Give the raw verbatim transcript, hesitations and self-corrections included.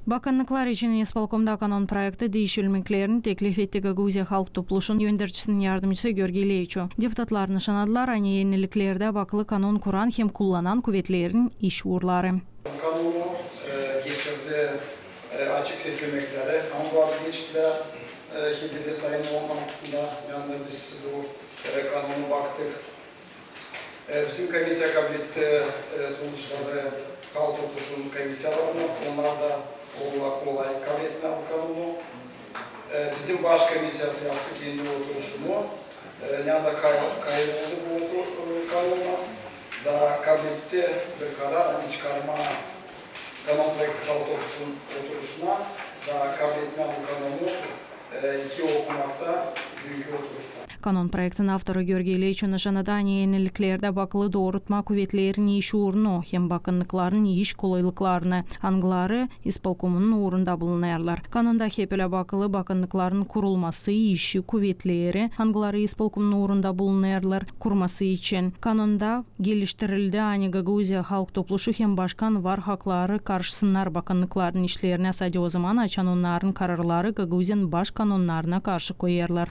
Bakınnıklar için ispolkomda kanon proekti diişilmeklerini teklif etti Gagauziya Halk Topluşunun öndercisinin yardımcısı Georgiy Leiço. Deputatlar nışannadılar, ani enilliklerdä bakılı kanon kuran hem kullanan kuvetlerin iş uurları. Kanonu, e, geçirdi, e, açık seslemekleri, angıları geçti, e, hem dä Sayın Olmanın, yani biz bu, e, kanonu baktık. E, bizim komissiya kabletti, e, sonuçları Halk Topluşunun komissiyalarına, onnar da olêr kolay kabletmää bu kanonu. E, bizim baş komissiyası yaptı kendi oturuşunu, e, ne da kay-, kayıt oldu bu otu-, e, kanonu. Da kabletti bir karar, ani çıkarmaa kanon proekti Halk Topluşunun oturuşuna, da kabletmää bu kanonu, e, iki okumakta büünkü oturuşta. Kanon proektinin avtoru Georgiy Leiço nışannadı, ani enilliklerdä bakılı doorutmaa kuvetlerin iş uurunu hem bakınnıkların iş kolaylıklarını, angıları ispolkomunun uurunda bulunêrlar. Kanonda hep ölä bakılı bakınnıkların kurulması, işi, kuvetleri, angıları ispolkomunun uurunda bulunêrlar, kurması için. Kanonda geliştirildi, ani Gagauziya Halk Topluşu hem başkan var hakları karışsınnar bakınnıkların işlerinä, sade ozaman, açan onnarın kararları Gagauziyanın baş kanonnarına karşı koyêrlar.